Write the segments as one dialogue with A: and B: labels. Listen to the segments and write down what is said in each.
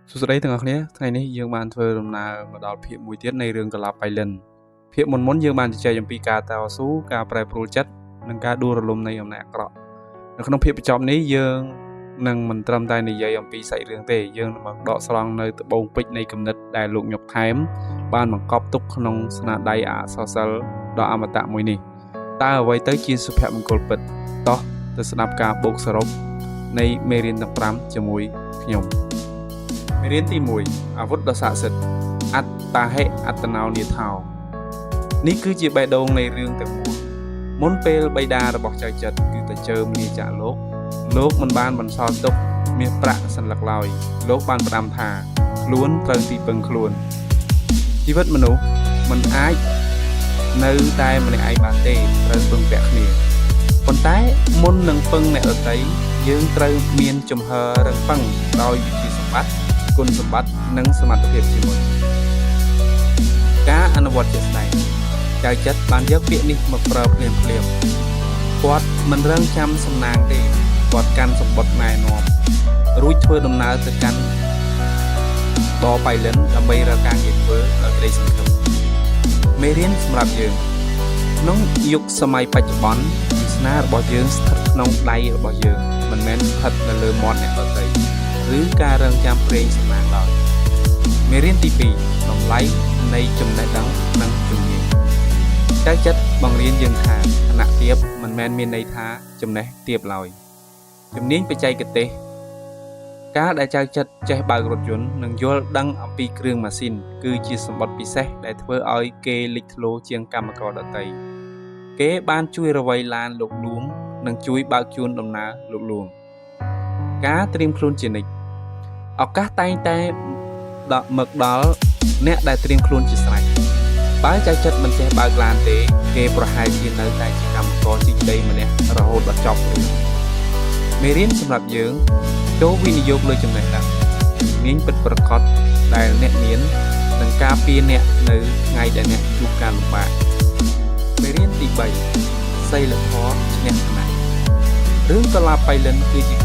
A: សួស្តីទាំងអស់គ្នាថ្ងៃនេះយើងបានធ្វើដំណើរមកដល់ភាគមួយទៀតនៃរឿងកលាបបៃលិនភាគមុនមុនយើងបានជជែកអំពីការតស៊ូការប្រែប្រួលចិត្តនិងការដួលរលំនៃអំណាចអាក្រក់នៅក្នុងភាគបញ្ចប់នេះយើងនឹងមិនត្រឹមតែនិយាយអំពីសាច់រឿងទេយើងនឹងមកដកស្រង់នៅត្បូងពេជ្រនៃគំនិតដែលលោកញុកថែមបានបង្កប់ទុកក្នុងស្នាដៃអក្សរសិល្ប៍ដ៏អមតៈមួយនេះតើអ្វីទៅជាសុភមង្គលពិតតោះទៅស្ដាប់ការបូកសរុបនៃមេរៀនទាំង5ជាមួយខ្ញុំ មេរៀនទី1អាវុធដ៏ស័ក្តិសិទ្ធិអត្តាហិអត្តនោនាថោនេះគឺជាបេះដូងនៃរឿងទាំងមូលមុនពេលបិតារបស់ចៅចិត្តគឺតាជើមលាចាកលោកលោកមិនបានបន្សល់ទុកមាសប្រាក់សន្លឹកឡើយលោកបានផ្ដាំថាខ្លួនត្រូវទីពឹងខ្លួនជីវិតមនុស្សមិនអាចនៅតែម្នាក់ឯងបានទេត្រូវពឹងពាក់គ្នាប៉ុន្តែមុននឹងពឹងអ្នកដទៃយើងត្រូវមានជំហររឹងប៉ឹងដោយវិជ្ជាសម្បត្តិ គុណសម្បត្តិនិងសមត្ថភាពជាមុនការអនុវត្តជាក់ស្ដែងចៅចិត្តបានយកពាក្យនេះមកប្រើភ្លាមភ្លាមគាត់មិនរងចាំសំណាងទេគាត់កាន់សម្បត្តិណែនាំរួចធ្វើដំណើរទៅកាន់ដបៃលិនដើម្បីរកការងារធ្វើដោយក្តីសង្ឃឹមមេរៀនសម្រាប់យើងក្នុងយុគសម័យបច្ចុប្បន្នវាសនារបស់យើងស្ថិតក្នុងដៃរបស់យើងមិនមែនស្ថិតនៅលើមាត់អ្នកដទៃឬការរងចាំព្រេងសំណាងឡើយ មេរៀនទី2តម្លៃនៃចំណេះដឹងនិងជំនាញចៅចិត្តបង្រៀនយើងថាឋានៈទាបមិនមែនមានន័យថាចំណេះទាបឡើយជំនាញបច្ចេកទេសការដែលចៅចិត្តចេះបើករថយន្តនិងយល់ដឹងអំពីគ្រឿងម៉ាស៊ីនគឺជាសម្បត្តិពិសេសដែលធ្វើឲ្យគេលេចធ្លោជាងកម្មករដទៃគេបានជួយរវៃឡានលោកលួងនិងជួយបើកជូនដំណើរលោកលួងការត្រៀមខ្លួនជានិច្ចឱកាសតែងតែដល់មកដល់អ្នកដែលត្រៀមខ្លួនជាស្រេចបើចៅចិត្តមិនចេះបើកឡានទេគេប្រហែលជានៅតែជាកម្មករជីកដីម្នាក់រហូតដល់ចប់រឿងមេរៀនសម្រាប់យើងចូលវិនិយោគលើចំណេះដឹងជំនាញពិតប្រាកដដែលអ្នកមាននិងការពារអ្នកនៅថ្ងៃដែលអ្នកជួបការលំបាកមេរៀនទី3សីលធម៌ឈ្នះឋានៈរឿងកលាបបៃលិនគឺជា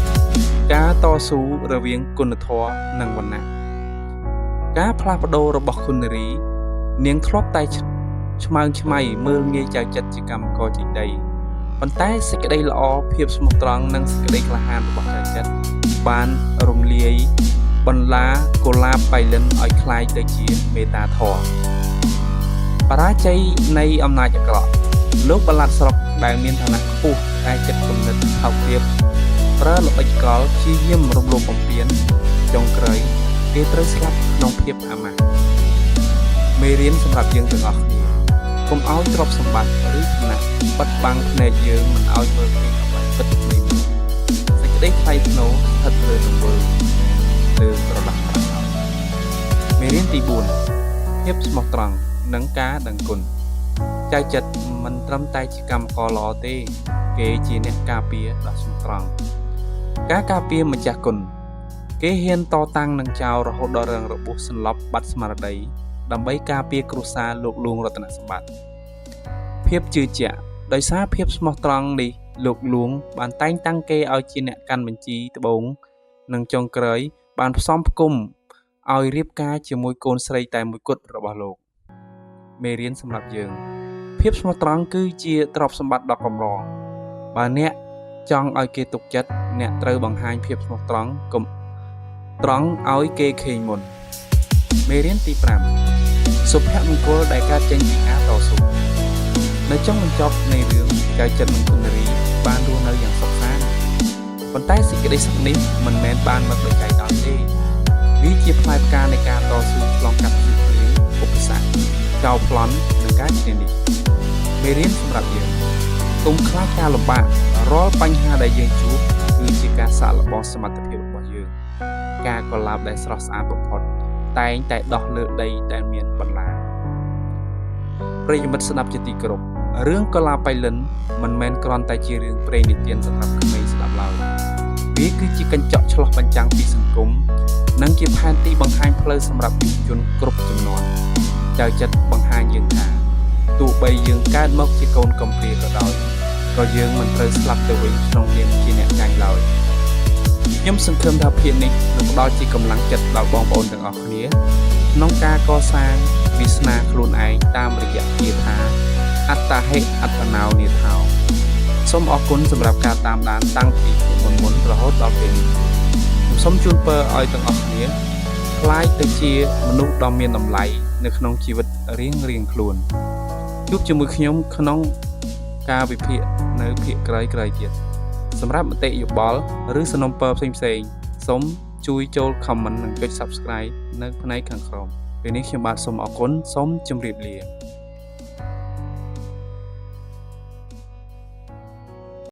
A: ការតស៊ូរវាងគុណធម៌និងវណ្ណៈការផ្លាស់ប្ដូររបស់គុណនារីនាងធ្លាប់តែឆ្មើងឆ្មៃមើលងាយចៅចិត្តជាកម្មករជីកដីប៉ុន្តែសេចក្តីល្អភាពស្មោះត្រង់និងសេចក្តីក្លាហានរបស់ចៅចិត្តបានរំលាយបន្លាកុលាបបៃលិនឲ្យក្លាយទៅជាមេត្តាធម៌បរាជ័យនៃអំណាចអាក្រក់លោកប្រឡាត់ស្រុកដែលមានឋានៈខ្ពស់តែចិត្តគំនិតថោកទាបប្រើល្បិចកលព្យាយាមរំលោភបំពានចុងក្រោយគេត្រូវស្លាប់ក្នុងភាពអាម៉ាស់មេរៀនសម្រាប់យើងទាំងអស់គ្នាកុំឲ្យទ្រព្យសម្បត្តិឬឋានៈបិទបាំងភ្នែកយើងមិនឲ្យមើលឃើញអ្វីពិតនៃមនុស្សសេចក្តីថ្លៃថ្នូរស្ថិតលើទង្វើលើក្រដាសប្រាក់ហើយមេរៀនទី4ភាពស្មោះត្រង់និងការដឹងគុណចៅចិត្តមិនត្រឹមតែជាកម្មករល្អទេ គេជាអ្នកការពារដ៏ស្មោះត្រង់ការការពារម្ចាស់គុណគេហ៊ានតតាំងនឹងចោលរហូតដល់រងរបួសសន្លប់បាត់ស្មារតីដើម្បីការពារគ្រួសារលោកលួងរតនសម្បត្តិភាពជឿជាក់ដោយសារភាពស្មោះត្រង់នេះលោកលួងបានតែងតាំងគេឲ្យជាអ្នកកាន់បញ្ជីត្បូងនិងចុងក្រោយបានផ្សំផ្គុំឲ្យរៀបការជាមួយកូនស្រីតែមួយគត់របស់លោកមេរៀនសម្រាប់យើងភាពស្មោះត្រង់គឺជាទ្រព្យសម្បត្តិដ៏កម្របើអ្នកចង់ឲ្យគេទុកចិត្តអ្នកត្រូវបង្ហាញភាពស្មោះត្រង់កុំត្រង់ឲ្យគេឃើញមុនមេរៀនទី5សុភមង្គលដែលកើតចេញពីការតស៊ូនៅចុងបញ្ចប់នៃរឿងចៅចិត្តនិងគុណរីបានរស់នៅយ៉ាងសុខសាន្តប៉ុន្តែសេចក្តីសុខនេះមិនមែនបានមកដោយចៃដន្យទេវាជាផ្លែផ្កានៃការតស៊ូឆ្លងកាត់ព្យុះភ្លៀងឧបសគ្គចោលប្លន់និងការឈ្នានីសមេរៀនសម្រាប់យើងកុំខ្លាចការលំបាករាល់បញ្ហាដែលយើងជួបគឺជាការសាកល្បងសមត្ថភាពរបស់យើងការកលាបដែលស្រស់ស្អាតបំផុតតែងតែដោះលើដីដែលមានបន្លាប្រិយមិត្តស្ដាប់ជាទីគោរពរឿងកលាបបៃលិនមិនមែនគ្រាន់តែជារឿងព្រេងនិទានសម្រាប់ក្មេងស្ដាប់ឡើយវាគឺជាកញ្ចក់ឆ្លុះបញ្ចាំងពីសង្គមនិងជាផែនទីបង្ហាញផ្លូវសម្រាប់យុវជនគ្រប់ជំនាន់ចៅចិត្តបង្ហាញយើងថាទោះបីយើងកើតមកជាកូនកំព្រាក៏ដោយក៏យើងមិនត្រូវស្លាប់ទៅវិញក្នុងនាមជាអ្នកចាញ់ឡើយ។ ខ្ញុំសង្ឃឹមថាភាគនេះនឹងផ្ដល់ជាកម្លាំងចិត្តដល់បងប្អូនទាំងអស់គ្នាក្នុងការកសាងវាសនាខ្លួនឯងតាមរយៈគាថាអត្តាហិអត្តនោនាថោសូមអរគុណសម្រាប់ការតាមដានតាំងពីមុនមុនៗរហូតដល់ពេលនេះខ្ញុំសូមជូនពរឲ្យទាំងអស់គ្នាក្លាយទៅជាមនុស្សដ៏មានតម្លៃនៅក្នុងជីវិតរៀងៗខ្លួនជួបជាមួយខ្ញុំក្នុងការវិភាគនៅភាគក្រោយៗទៀតសម្រាប់មតិយោបល់ឬសំណូមពរផ្សេងៗសូមជួយចូល comment និងចុច Subscribe នៅផ្នែកខាងក្រោមពេលនេះខ្ញុំបាទសូមអរគុណសូមជម្រាបលា។